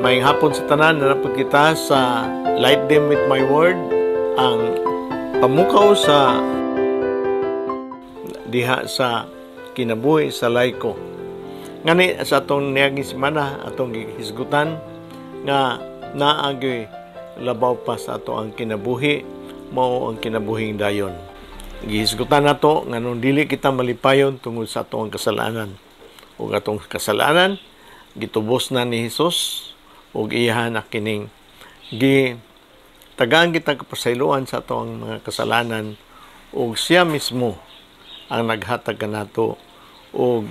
Maayong hapon sa tanan. Naa pud kita sa Light Them With My Word, ang pamukaw sa diha sa kinabuhi sa laiko. Ngani sa atong niaging semana, atong gihisgutan nga naa gyoy labaw pa sa ato ang kinabuhi, mao ang kinabuhing dayon. Gihisgutan nato nganong dili kita malipayon tungod sa ato ang kasalanan. Ug atong kasalanan gitubos na ni Hesus ug iyaha na kining gi tagaan kita kapasayloan sa ato ang mga kasalanan, ug siya mismo ang naghatag kanato og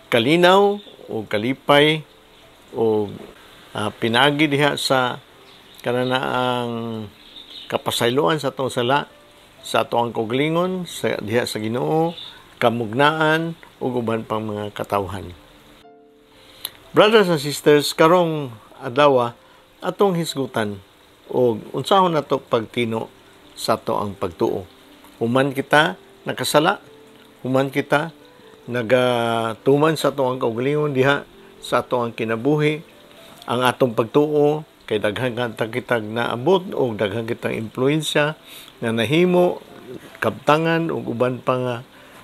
kalinaw og kalipay og pinaagi diha sa kanana ang kapasayloan sa atong sala, sa ato ang kaugalingon sa diha sa Ginoo, kamugnaan ug uban pang mga katawhan. Brothers and sisters, karong adlaw atong hisgutan og unsahon nato pagtino sa ato ang pagtuo. Human kita nakasala, human kita nagatuman sa ato ang kaugalingon diha sa ato ang kinabuhi, ang atong pagtuo kay daghan kitag naabot og daghan kitang impluwensya nga nahimo, kabtangan ug uban pa nga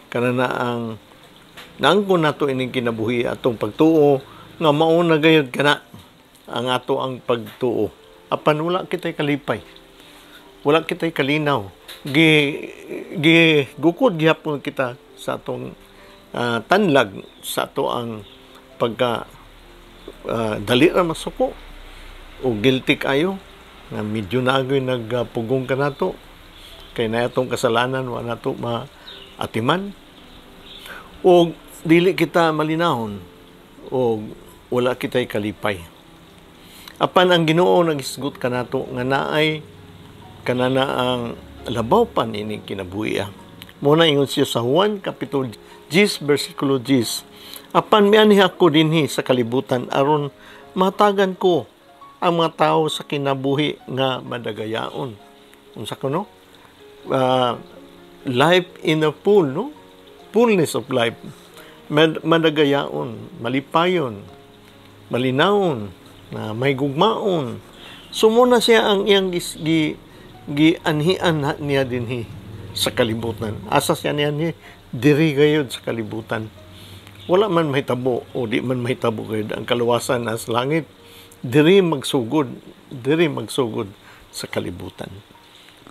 kanana ang naangkon nato ining kinabuhi, atong pagtuo nga mao na gayud kana ang ato ang pagtuo. Apan wala kitay kalipay. Wala kitay kalinaw. Gi gi gukod gihapon kita sa atong tanlag sa ato ang pagka dali ra masuko o guilty kayo nga medyo naagoy nagpugong kanato kay na atong kasalanan wa nato maatiman o dili kita malinahon o wala kitay kalipay. Apan ang Ginoo nagisgot kanato nga naay kanana ang labaw pa nining kinabuhi. Mao na ingon siya sa Juan kapitulo 10 bersikulo 10: "Apan mianhi ako dinhi sa kalibutan aron matagan ko ang mga tao sa kinabuhi nga madagayaon." Unsa kuno? Life in a full, no? Fullness of life. Madagayaon, malipayon, malinawon, na may gugmaon. So mao na siya ang iyang gi, gianhian niya dinhi sa kalibutan. Asa siya niya ni diri gayud sa kalibutan. Wala man mahitabo o di man mahitabo gayud ang kaluwasan as langit. Diri magsugod sa kalibutan.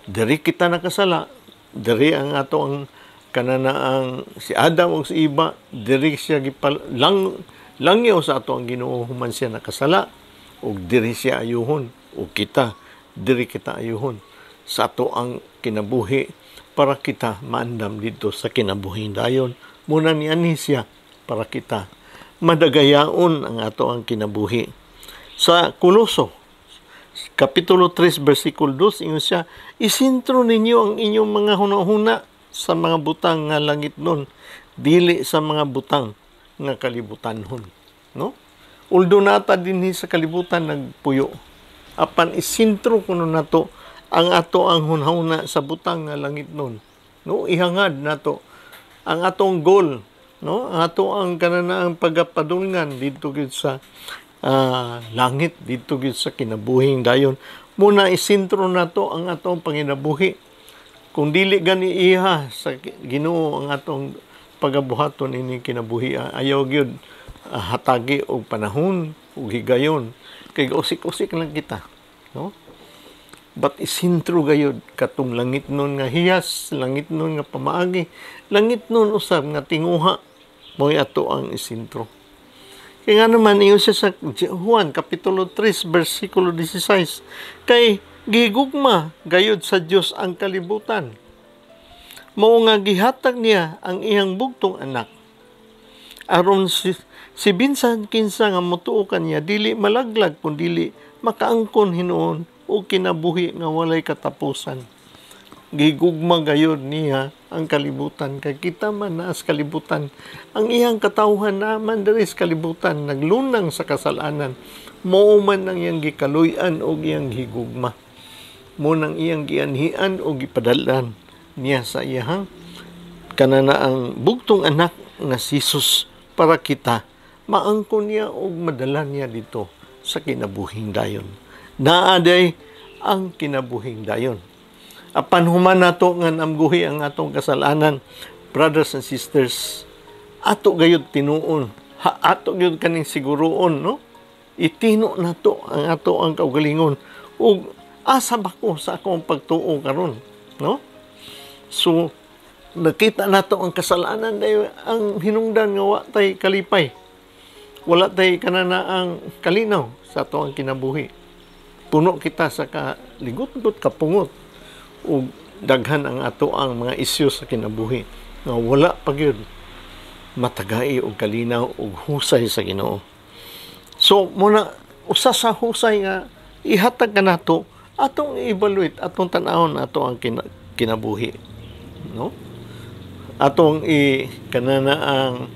Diri kita nakasala, diri ang ato ang kanana ang si Adam ug si Eva, diri siya gipal lang langyaw sa ato ang Ginoo human siya nakasala, ug diri siya ayuhon, ug kita diri kita ayuhon sa ato ang kinabuhi para kita maandam dito sa kinabuhi dayon. Muna ni ani siya para kita madagayaon ang ato ang kinabuhi. Sa Koloso Kapitulo 3 versikulo 2, ingon siya, "Isintro ninyo ang inyong mga hunahuna sa mga butang nga langitnon, dili sa mga butang nga kalibutanhon," no? Although nata dinhi sa kalibutan nagpuyo, apan isintro kuno nato ang ato ang hunahuna sa butang nga langitnon, no? Ihangad nato ang atong goal, no? Ang ato ang kananaang pagapadulngan didto gyud sa langit, didto gyud sa kinabuhing dayon. Muna isintro nato ang atong panginabuhi. Kung dili gani iha sa Ginoo ang atong pagabuhaton ini kinabuhi, ayaw gyud hatagi og panahon ug higayon kay usik-usik lang kita, no? But isintro gayud katong langit nun nga hiyas, langit nun nga pamaagi, langit nun usab nga tinguha, mo'y ato ang isintro. Kaya nga naman, ingon siya sa Juan, Kapitulo 3, versikulo 16, "Kay gigugma gayud sa Dios ang kalibutan. Mao nga gihatag niya ang iyang bugtong anak. Aron si bisan kinsa nga motuo kaniya dili malaglag kun dili makaangkon hinuon og kinabuhi nga walay katapusan." Gigugma gayud niya ang kalibutan kay kita man naa sa kalibutan. Ang iyang katawhan naman diri sa kalibutan naglunang sa kasalanan. Mao man ang iyang gikaluy-an og iyang higugma. Mo nang iyang gianhian og gipadalan niya sa iyahang kanana ang bugtong anak nga si Jesus para kita maangkon niya og madala niya dito sa kinabuhing dayon. Naa diay ang kinabuhing dayon. Apan human nato nga namguhi ang atong kasalanan, brothers and sisters, ato gayud tinuon, ha, ato gyud kaning siguruon, no? Itino nato ang ato ang kaugalingon ug asa ba ko sa akong pagtuo karon, no? So nakita nato ang kasalanan dayon ang hinungdan nga wa tay kalipay. Wala tay kanana ang kalinaw sa ato ang kinabuhi. Puno kita sa kaligot-got, kapungot ug daghan ang ato ang mga isyu sa kinabuhi nga wala pa gyud matagai og kalinaw ug husay sa Ginoo. So muna usa sa husay nga ihatag kanato, atong i-evaluate, atong tan-awon ato ang kinabuhi, no? Atong i kanana ang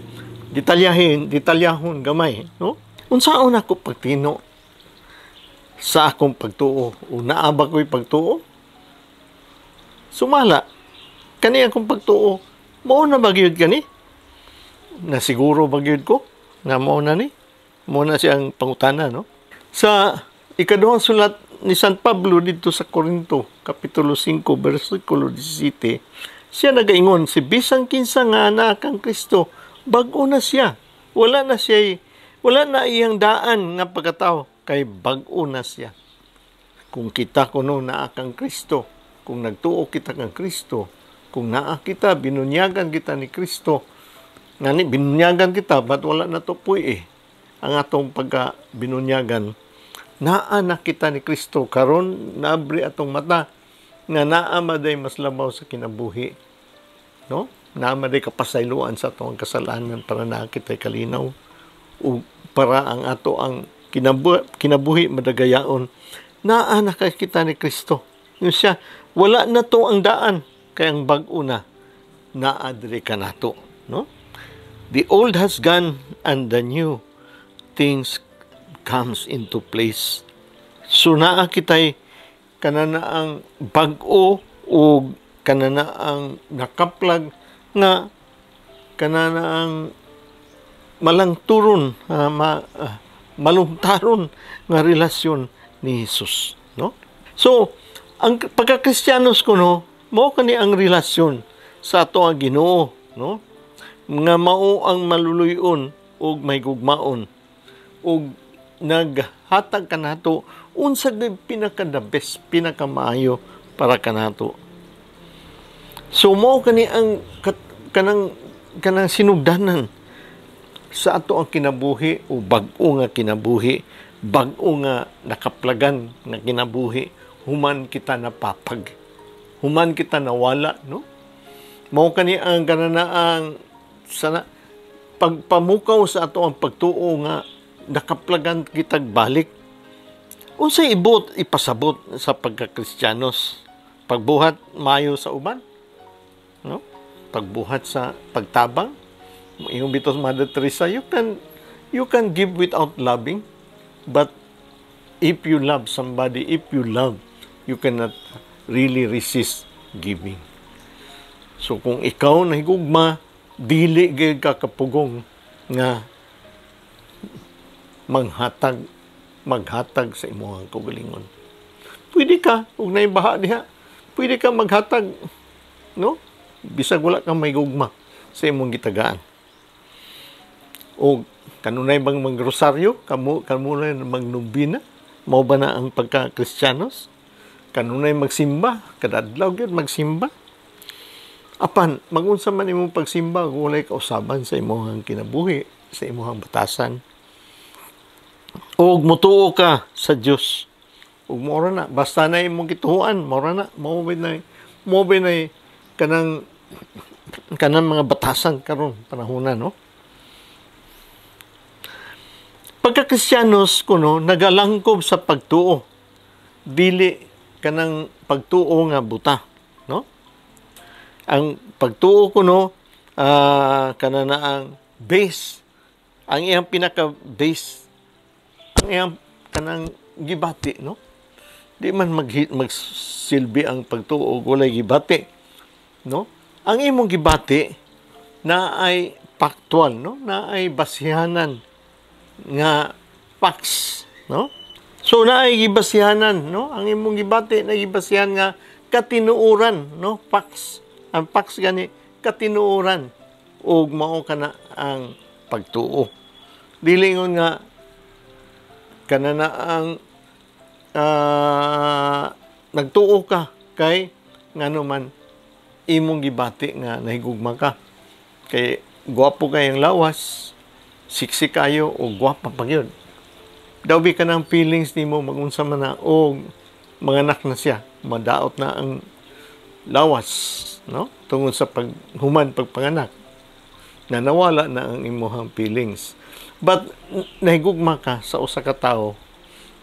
detalyahin, detalyahon gamay, no? Unsaon ako pagtino sa akong pagtuo o naa ba ko'y pagtuo? Sumala, kani akong pagtuo, mao na ba gyud kani? Nasiguro ba gyud ko nga mao na ni? Mao na siyang pangutana, no? Sa ikaduhang sulat ni San Pablo dito sa Korinto, Kapitulo 5, versikulo 17, siya nagaingon, si bisan kinsa nga naa kang Kristo, bag-o na siya. Wala na iyang daan nga pagkatao, kay bag-o na siya. Kung kita kuno naa kang Kristo, kung nagtuo kita kang Kristo, kung naa kita, binunyagan kita ni Kristo, ngani binunyagan kita, but wala na to puy eh. Ang atong pagka binunyagan, naa na kita ni Kristo, karon naabri atong mata, nga naa maday mas labaw sa kinabuhi. No? Naa maday kapasayloan sa atong kasalanan para naa kita'y kalinaw o para ang ato ang kinabuhi madagayaon. Naa na kay kita ni Kristo. Yung siya, wala na to ang daan, kay ang bag-o na, naa diri kanato, no? The old has gone and the new things comes into place. So naa kitay kanana ang bag-o o kanana ang nakaplag nga kanana ang malangturon, malungtaron nga relasyon ni Jesus, no? So ang pagka-Kristiyanos kuno, mao kani ang relasyon sa ato ang Ginoo, no? Nga mao ang maluluyon ug may gugmaon ug naghatag kanato unsa gyud pinaka the best, pinaka maayo para kanato. So mao kani ang kanang sinugdanan sa ato ang kinabuhi o bag-o nga kinabuhi, bag-o nga nakaplagan nga kinabuhi human kita napapag, human kita nawala, no? Mao kani ang kananaang sana pagpamukaw sa ato ang pagtuo nga nakaplagan kitag balik. Unsay ibot ipasabot sa pagkakristiyanos? Pagbuhat maayo sa uban, no? Pagbuhat sa pagtabang. Ingon bitaw Mother Teresa, you can give without loving, but if you love somebody, if you love, you cannot really resist giving. So kung ikaw nahigugma, dili gyud ka kapugong nga maghatag sa imong kaugalingon. Pwede ka ug naibaha diha, pwede ka maghatag, no? Bisag wala kang may gugma sa imong gitagaan. O kanunay bang magrosaryo, kamo kanunay magnobena, mao ba na ang pagka-Kristiyanos? Kanunay magsimba, kada adlaw gyud magsimba. Apan magunsa man imong pagsimba kung walay kausaban sa imong kinabuhi, sa imong batasan? Og mutuo ka sa Dios. Ug mao na, basta na imong gituohan, mao na, mao ba na kanang mga batasan karon panahona, no? Pagka-Kristiyanos kuno nagalangkob sa pagtuo. Dili kanang pagtuo nga buta, no? Ang pagtuo kuno kanana ang base, ang iyang pinaka base, ang iyang kanang gibati, no? Di man magsilbi ang pagtuo walay gibati, no? Ang imong gibati na ay factual, no? Na ay basihanan nga facts, no? So naay gibasihanan, no? Ang imong gibati na gibasihan nga katinuoran, no? Facts. Ang facts gani katinuoran ug mao kana ang pagtuo. Dili ingon nga kana na ang nagtuo ka kay ngano man imong gibati nga nahigugma ka. Kay gwapo kay ang lawas, sexy kayo o gwapa pa gyud. Daw bi ka ng feelings nimo magunsa man na o manganak na siya, madaot na ang lawas, no? Tungod sa paghuman pagpanganak, na nawala na ang imuhang feelings. But nahigugma ka sa usa ka tawo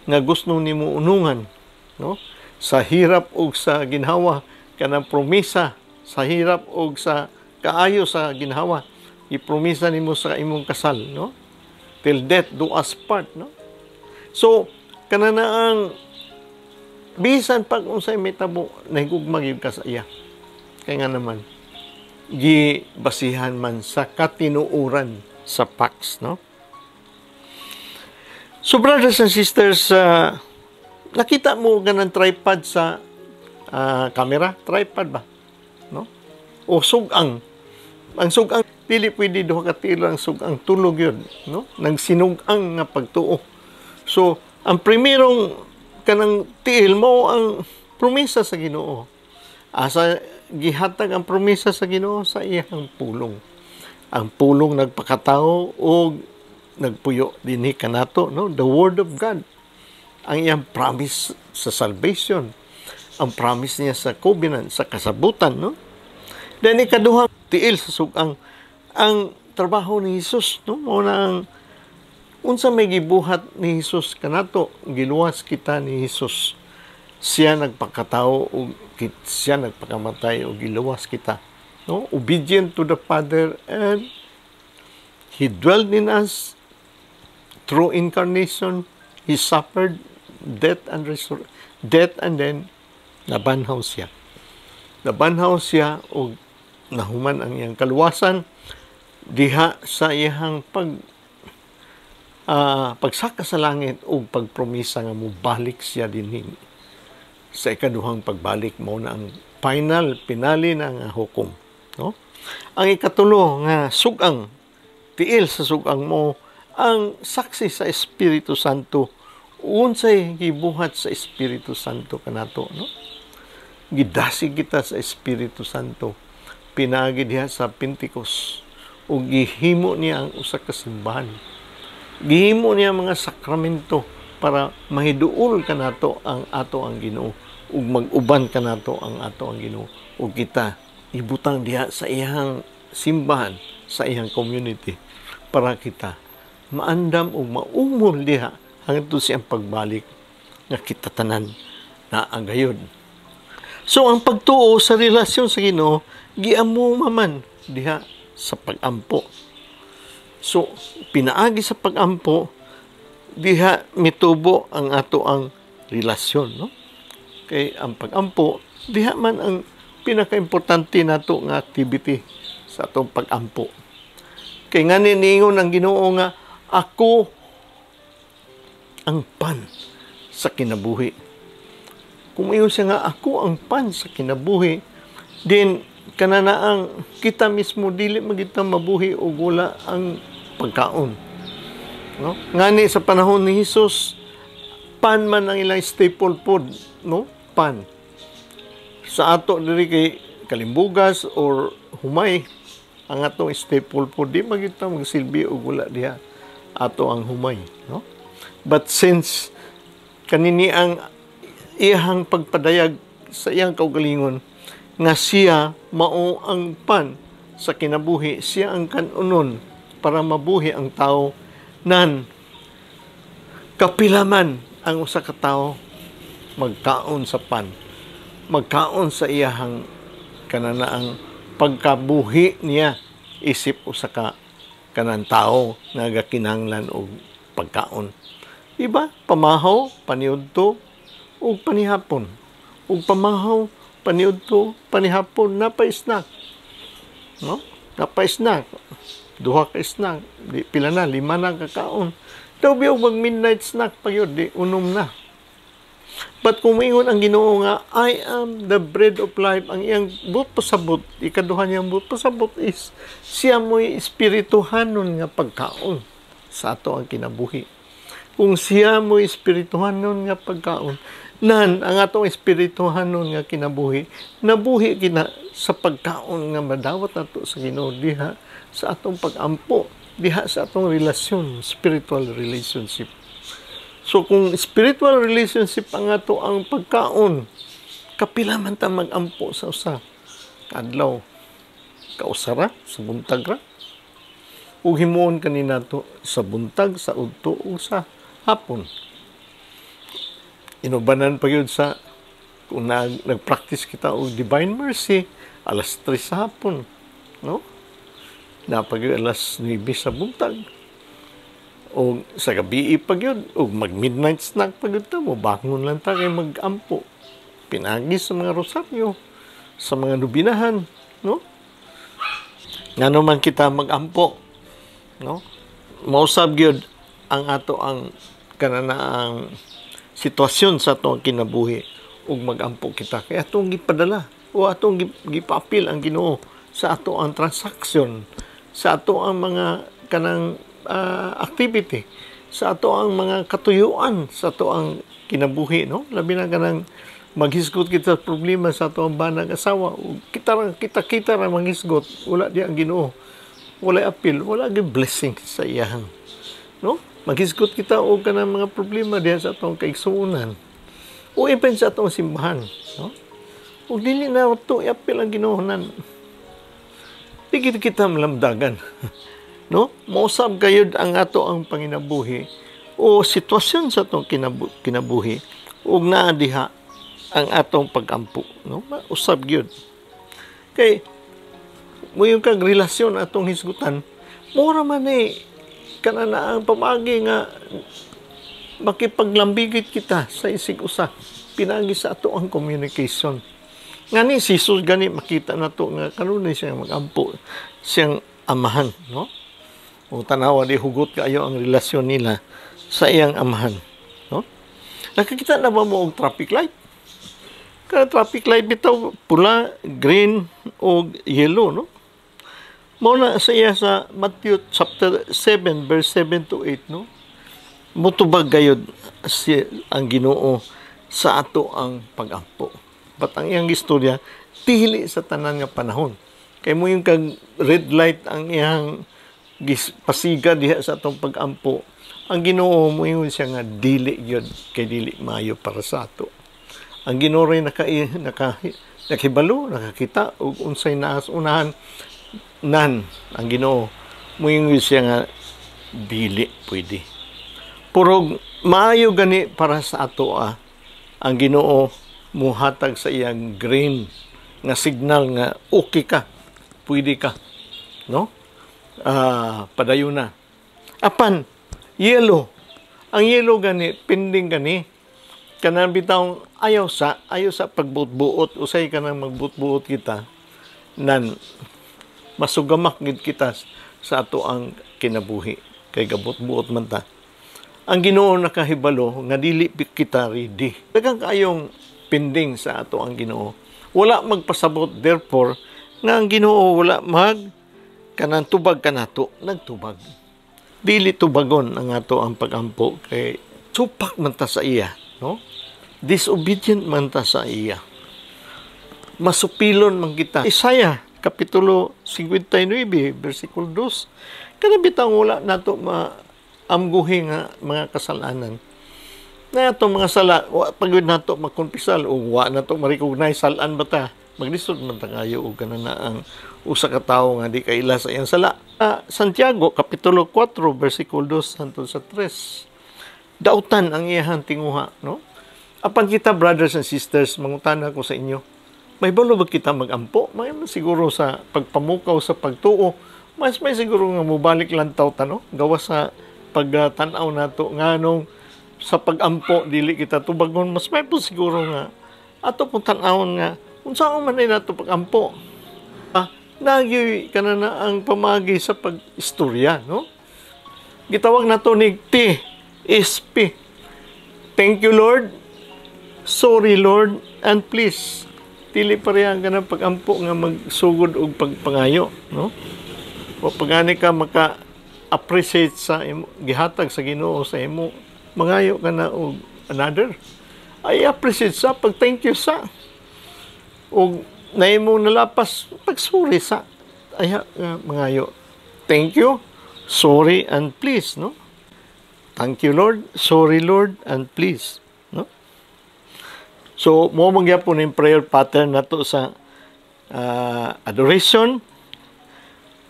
nga gusto nimo unungan, no? Sa hirap ug sa ginhawa, kanang promisa sa hirap ug sa kaayo sa ginhawa, ipromisa nimo sa imong kasal, no? Till death do us part, no? So kana na ang bisan pag unsay mitabo, nahigugma gyud ka sa iya. Kay nga naman gibasihan man sa katinuoran, sa facts, no? So brothers and sisters, nakita mo ganang tripod sa camera, tripod ba, no? O sugang. Ang sugang dili pwede duha ka tiil ang sugang, tulog yun, no? Nagsinug-ang nga pagtuo. So ang primerong kanang tiil mo ang promisa sa Ginoo. Asa gihatag ang promisa sa Ginoo? Sa iyang pulong. Ang pulong nagpakatao og nagpuyo dinhi kanato, no? The word of God. Ang iyang promise sa salvation, ang promise niya sa covenant, sa kasabutan, no? Then ikaduhang tiil sa sugang, ang trabaho ni Jesus, no? Mao na ang unsa may gibuhat ni Jesus kanato, giluwas kita ni Jesus. Siya nagpakatao ug siya nagpakamatay ug giluwas kita, no? Obedient to the Father, and he dwelled in us through incarnation. He suffered death and then nabanhaw siya. Nabanhaw siya ug nahuman ang iyang kaluwasan diha sa iyang pagsaka sa langit ug pagpromisa nga mobalik siya dinhi sa ikaduhang pagbalik. Mao na ang final pinali na nga hukom, no? Ang ikatulo nga sugang, tiil sa sugang, mo ang saksi sa Espiritu Santo. Unsay gibuhat sa Espiritu Santo kanato, no? Gidasig kita sa Espiritu Santo pinaagi diha sa Pentecost ug gihimo niya ang usa ka simbahan, gihimo niya mga sakramento para mahiduol kanato ang ato ang Ginoo ug mag-uban kanato ang ato ang Ginoo ug kita ibutang diha sa iyang simbahan, sa iyang community, para kita maandam ug maumol diha hangtod siyang pagbalik nga kita tanan na gayod. So ang pagtuo sa relasyon sa Ginoo giamo man diha sa pagampo. So pinaagi sa pagampo diha mitubo ang ato ang relasyon, no? Kay ang pagampo diha man ang pinakaimportante nato nga activity sa atong pagampo. Kay ngani niingon ang Ginoo nga ako ang pan sa kinabuhi. Kung ingon siya nga ako ang pan sa kinabuhi, din kananaang kita mismo dili magita mabuhi og wala ang pagkaon. No? Ngani sa panahon ni Jesus, pan man ang ilang staple food, no? Pan. Sa ato diri kay kalimbugas or humay ang atong staple food, di magita magsilbi og wala diha ato ang humay, no? But since kanini ang iyang pagpadayag sa iyang kaugalingon nga siya mao ang pan sa kinabuhi, siya ang kanunon para mabuhi ang tao, nan kapilaman ang usa ka tawo magkaon sa pan, magkaon sa iyahang kananaang pagkabuhi niya isip usa ka kanan tao nga gakinahanglan og pagkaon. Iba, pamahaw, paniudto, ug panihapon. Ug pamahaw, paniudto, panihapon, napay snack. No? Napay snack. Duha ka snack. Di, pila na, lima na kakaon. Daw biyog mag midnight snack pa yun, di unom na. But kung maingon ang Ginoo nga, "I am the bread of life," ang iyang buot pasabot, ikaduha niyang buot pasabot is, siya mo'y espirituhanon nga pagkaon sa ato ang kinabuhi. Kung siya mo'y espirituhanon nga pagkaon, nan ang atong espirituhanon nga kinabuhi, nabuhi kina sa pagkaon nga madawat nato sa Ginoo diha sa atong pagampo, diha sa atong relasyon, spiritual relationship. So kung spiritual relationship ang ato ang pagkaon, kapila man ta magampo sa usa kadlaw? Kausara sa buntag ra. Ug himuon kani nato sa buntag, sa udto ug sa hapon. Inubanan pa gyud sa kung nag-practice kita og Divine Mercy alas 3 sa hapon, no? Napag alas 9 sa buntag. O sa gabi pa gyud, og mag midnight snack pa gyud ta mo, bangon lang ta kay mag-ampo. Pinagi sa mga rosaryo, sa mga nobinahan, no? Ngano man kita mag-ampo, no? Mausab gyud ang ato ang kanana ang sitwasyon sa atong kinabuhi ug mag-ampo kita kay atong gipadala o atong gipaapil ang Ginoo sa ato ang transaction, sa ato ang mga kanang activity, sa ato ang mga katuyuan, sa ato ang kinabuhi, no? Labi na kanang maghisgot kita sa problema sa ato ang banag asawa, kita ra, kita kita ra manghisgot, wala di ang Ginoo, wala apil, wala gyud blessing sa iyahang, no? Maghisgot kita og kanang mga problema diha sa atong kaigsuonan o even sa atong simbahan, no? Ug dili na to iapil ang Ginoo nan, di kita kita malamdagan, no? Mausab kayod ang ato ang panginabuhi o sitwasyon sa atong kinabuhi ug naa diha ang atong pagampo, no? Mausab gyud. Kay mo yung kag relasyon atong hisgutan, mura man eh kana ang pamagi nga makipaglambigit kita sa isig usa pinagi sa ato ang communication. Ngani si Jesus gani makita nato nga kanunay siya magampo siyang amahan, no? O tanawa di hugot kaayo ang relasyon nila sa iyang amahan, no? Nakakita na ba mo og traffic light? Kada traffic light bitaw pula, green o yellow, no? Mao na sa iya sa Matthew chapter 7 verse 7 to 8, no? Mutubag gayud si ang Ginoo sa ato ang pagampo. But ang iyang istorya dili sa tanan nga panahon. Kay mo yung kag red light ang iyang pasiga diha sa atong pagampo. Ang Ginoo mo siya nga dili gyud kay dili maayo para sa ato. Ang Ginoo ray naka, naka nakibalo, nakakita og unsay naa sa unahan nan. Ang Ginoo moingon siya nga dili pwede. Purog maayo gani para sa ato ang Ginoo muhatag sa iyang green nga signal nga okay ka, pwede ka, no? Padayon na. Apan yellow, ang yellow gani pending gani kanang bitawng ayaw sa pagbuot-buot. Usay kanang magbuot-buot kita nan, masugamak gid kita sa ato ang kinabuhi kay gabot-buot man ta. Ang Ginoo nakahibalo nga dili kita ready. Daghang kaayong pending sa ato ang Ginoo. Wala magpasabot therefore nga ang Ginoo wala mag kanang tubag kanato, nagtubag. Dili tubagon ang ato ang pagampo kay supak man ta sa iya, no? Disobedient man ta sa iya. Masupilon man kita. Isaiah kapitulo 59 versikulo 2. Kana bitang wala nato maamguhi nga mga kasalanan. Na ato mga sala, wa pag nato makumpisal o wa nato ma-recognize salan ba ta? Maglisod man ta kayo og kana na ang usa ka tawo nga di kaila sa iyang sala. Santiago kapitulo 4 versikulo 2 hangtod sa 3. Dautan ang iyahang tinguha, no? Apan kita, brothers and sisters, mangutana ko sa inyo. May balo ba kita magampo? May man siguro sa pagpamukaw sa pagtuo. Mas may siguro nga mubalik lantaw ta, no? Gawas sa pagtan-aw nato nganong sa pagampo dili kita tubagon, mas may po siguro nga ato pong tan-awon nga unsa man ay nato pagampo. Nagyoy kana na ang pamagi sa pag-istorya, no? Gitawag nato ni T S P. Thank you, Lord. Sorry, Lord, and please. Dili pareha ang kanang pag-ampo nga magsugod og pagpangayo, no? O pagani ka maka appreciate sa imo, gihatag sa Ginoo sa imo, mangayo ka na og another. I appreciate sa pag thank you sa og naimong nalapas, pag-sorry sa ay mangayo. Thank you, sorry, and please, no? Thank you, Lord, sorry, Lord, and please, no? So mo man gyapon yung prayer pattern nato sa adoration,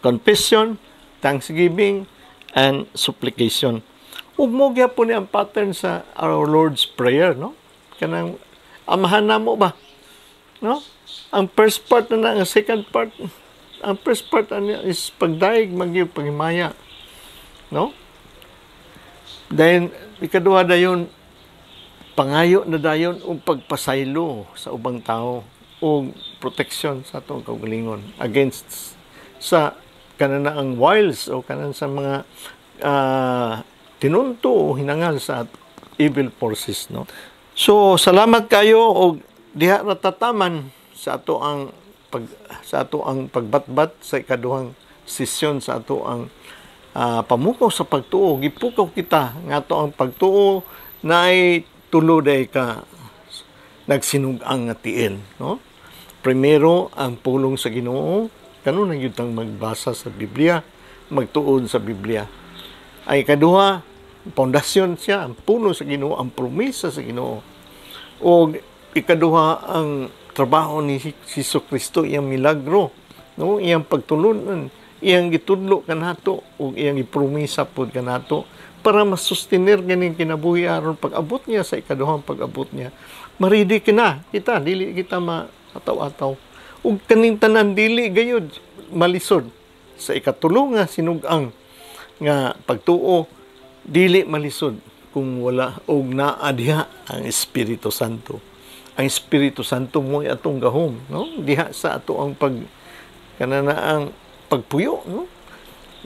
confession, thanksgiving, and supplication. Ug mo gyapon ni ang pattern sa our Lord's Prayer, no? Kanang Amahan namo ba, no? Ang first part na, ang second part, ang first part ano is pagdayeg, magyud paghimaya, no? Then ikaduha dayon, pangayo na dayon og pagpasaylo sa ubang tao o protection sa atong kaugalingon against sa kanan ang wiles o kanan sa mga tinunto o hinangal sa evil forces, no? So salamat kayo og diha ra tataman sa ato ang pagbatbat sa ikaduhang sesyon sa ato ang pamukaw sa pagtuo. Gipukaw kita nga ato ang pagtuo naay tulo day ka nagsinug-ang nga tiil, no? Primero, ang pulong sa Ginoo, kanunay gyud tang magbasa sa Biblia, magtuon sa Biblia. Ay kaduha, pundasyon siya, ang pulong sa Ginoo, ang promisa sa Ginoo. O ikaduha, ang trabaho ni Hesus Kristo, iyang milagro, no? Iyang pagtulunan, iyang gitudlo kanato ug iyang gipromisa pod kanato para masustenir ganing kinabuhi aron pag-abot niya, sa ikaduhang pag-abot niya, ma-ready kina kita, dili kita maataw-ataw. Ug kaning tanan dili gayud malisod sa ikatulo nga sinug-ang nga pagtuo. Dili malisod kung wala og naa diha ang Espiritu Santo. Ang Espiritu Santo mo atong gahom, no? Diha sa ato ang pag kanana ang pagpuyo, no?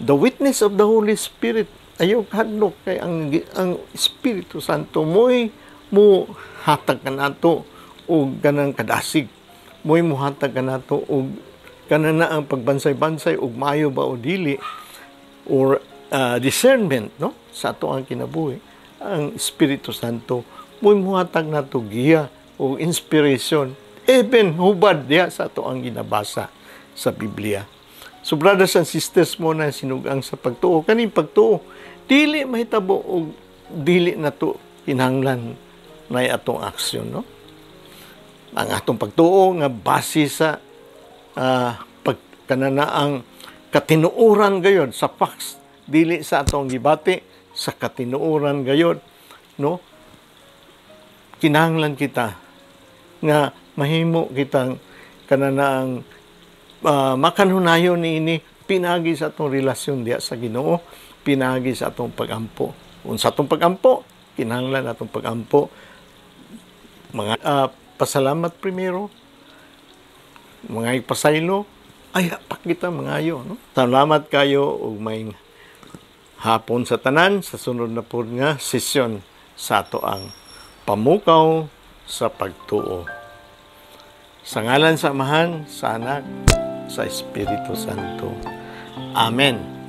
The witness of the Holy Spirit. Ayaw kahadlok kay ang Espiritu Santo mo'y mo hatag kanato og kanang kadasig, mo'y muhatag kanato og kanana ang pagbansay-bansay og maayo ba o dili or discernment, no, sa ato ang kinabuhi. Ang Espiritu Santo mo'y muhatag nato giya o inspiration even hubad diha sa ato ang ginabasa sa Biblia. So brothers and sisters, mo na sinugang sa pagtuo. Kaning pagtuo dili mahitabo og dili nato kinahanglan na atong aksyon, no? Ang atong pagtuo nga base sa pag kanana ang katinuoran gayod, sa facts, dili sa atong gibati, sa katinuoran gayod, no? Kinahanglan kita nga mahimo kitang kanana ang makanhunayon niini pinagi sa atong relasyon diha sa Ginoo, pinagi sa atong pagampo. Kung sa atong pagampo, kinahanglan atong pagampo mga pasalamat primero, mga ipasaylo, ay pakita mangayo, no? Salamat kayo ug may hapon sa tanan sa sunod na pod nga sesyon sa ato ang pamukaw sa pagtuo. Sa ngalan sa Amahan, sa Anak, sa Espiritu Santo. Amen.